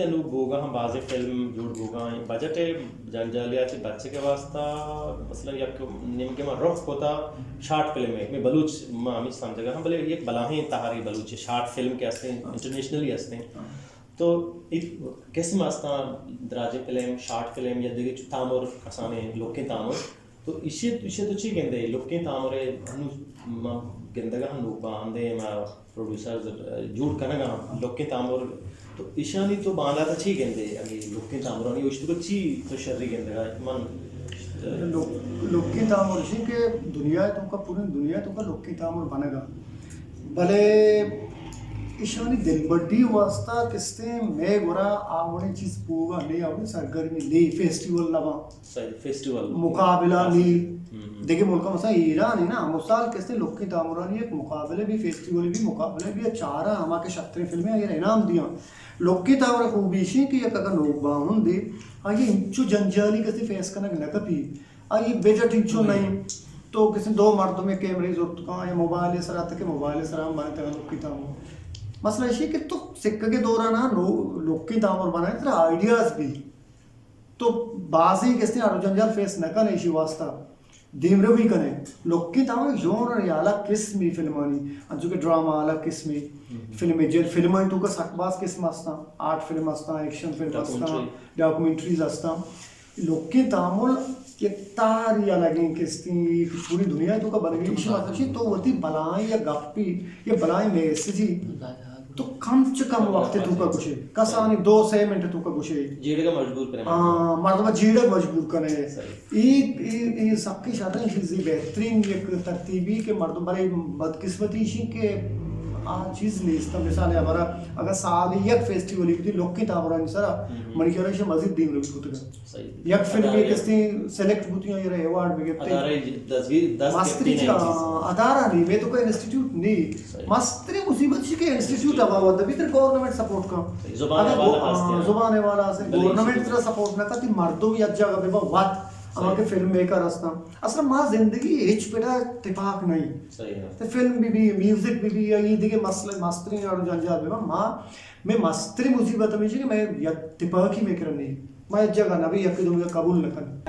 نوں بوگا ہم بازیں فلم جوڑ بوگا ہیں، بجٹ ءِ جنجالیاتی بچک ءِ واسطہ، مثلاً یک نیمگے ما رخ کتا شارٹ فلم ءِ، میں بلوچ ما ہمیں سمجھگا ہم، بلے یک بلاہیں تہاری بلوچ شارٹ فلم کہ ہستیں، انٹرنیشنلی ہستیں۔ تو ایک قسم ہستاں، دراجیں فلم، شارٹ فلم یا دیگہ چو تامر، کسانیں لوکیں تامر۔ تو ایشی، ایشی تو چی گندے؟ لوکیں تامر ءَ ہنو ما گندگا ہم نوک باندے، ما پروڈیوسرز جوڑ کنگا ہم لوکیں تامر۔ تو ایشانی تو باندات چی گندے؟ اگے لوکیں تامرانی اوشتو چی تو شری گندگا؟ من لوک-، لوکیں تامر چی کہ دنیا تو کا، پوری دنیا تو کا لوکیں تامر بنگا۔ بلے ایشانی دلبڈی واسطہ کستیں مئے گورا آ وڑیں چیز پوگا نہیں، آ وڑیں سرگرمی نہیں، فیسٹیول نہ باں۔ صحیح، فیسٹیول۔ مقابلہ ہاں، نہیں۔ ہم، ہم۔ دیکھیں ملک مثلاً ایران ہے نا، مثال کستیں لوکیں تامرانی ایک مقابلے بھی، فیسٹیول بھی، مقابلے بھی، چارا ہما کہ شتریں فلمیں اگر انعام دیاں۔ لوکیں تامر خوبی شی کہ یک اگر نوک باہن دے، آ یہ انچو جنجالی کسی فیس کنگ نہ کپی۔ آئی بجٹ انچو نہیں۔ نہیں۔ تو کسی دو مردمے کیمرے زرت کن یا موبائل سرا، تک موبائل سرا ہم بنائیں تک لوکیں تامر۔ مسئلہ ایشی کہ تو سکگے دورانا نو-، لوکیں تامر بنائیں، ترا آئیڈیاز بھی۔ تو بازیں کسی آڑو جنجال فیس نہ کنے ایشی واسطہ۔ دیمروی کنے۔ لوکیں تامر ژانر یا الگ قسمی فلمانی، انچو کہ ڈرامہ الگ قسمی، ہم۔ فلم جن-، فلمانی تو کا سک باز قسم ہستاں، آرٹ فلم ہستاں، ایکشن فلم ہستاں، ڈاکومنٹری۔ ڈاکومنٹریز ہستاں۔ لوکیں تامر یک تہاری الگیں کستیں، پوری دنیا تو کا بنگی ایشی مطلب چی تو وتی بلائیں یا گپی یا بلائیں میسجی تو کم چہ کم وقت تو کا گوشے، کسانی دو سے منٹ تو کا گوشے۔ جیڑگا مجبور کرے۔ ہاں، مردم جیڑگ مجبور کرے۔ صحیح۔ ای، ای، ای سکی شریں چیزی بہترین یک ترتیبی کہ مردم، بلے بدقسمتی ایشی کہ آ چیز نیست۔ مثال ہمارا اگر سال یک فیسٹیولی بھی لوکیں تامرانی سرا، ہم۔ منی خیال ہے مزید دیم روی کتگا۔ صحیح۔ یک فلم ادارے۔ کسی سلیکٹ بوتی ہیں، یہ ایوارڈ بھی گپتے۔ ادارے دستگیر، دست مستری گپتے نہیں چا-، چیز۔ ادارہ نہیں، میں تو کوئی انسٹیٹیوٹ نہیں۔ صحیح۔ مستری مصیبت چی کہ انسٹیٹیوٹ ہوا ودا بھی تر گورنمنٹ سپورٹ کا۔ صحیح۔ زبان اگر والا گو-، ہاں، ہستے ہیں۔ زبان والا ہستے، نہیں۔ گورنمنٹ ترا سپورٹ نہ کرتی، مردم یک جگہ بے وقت، ہما صحیح۔ کہ فلم میکر ہستاں۔ اصلاً ما زندگی ہچ پڑا تپاک نہیں۔ صحیح ہے۔ تو فلم بھی بھی، میوزک بھی بھی، یا یہ دیگه مسئلہ مستری اور جنجال بھی، ما، میں مستری مصیبت ہمیں کہ میں یک تپاکی میں کرن نہیں۔ ما یک جگہ نہ بھی یک دومی قبول نہ کرن۔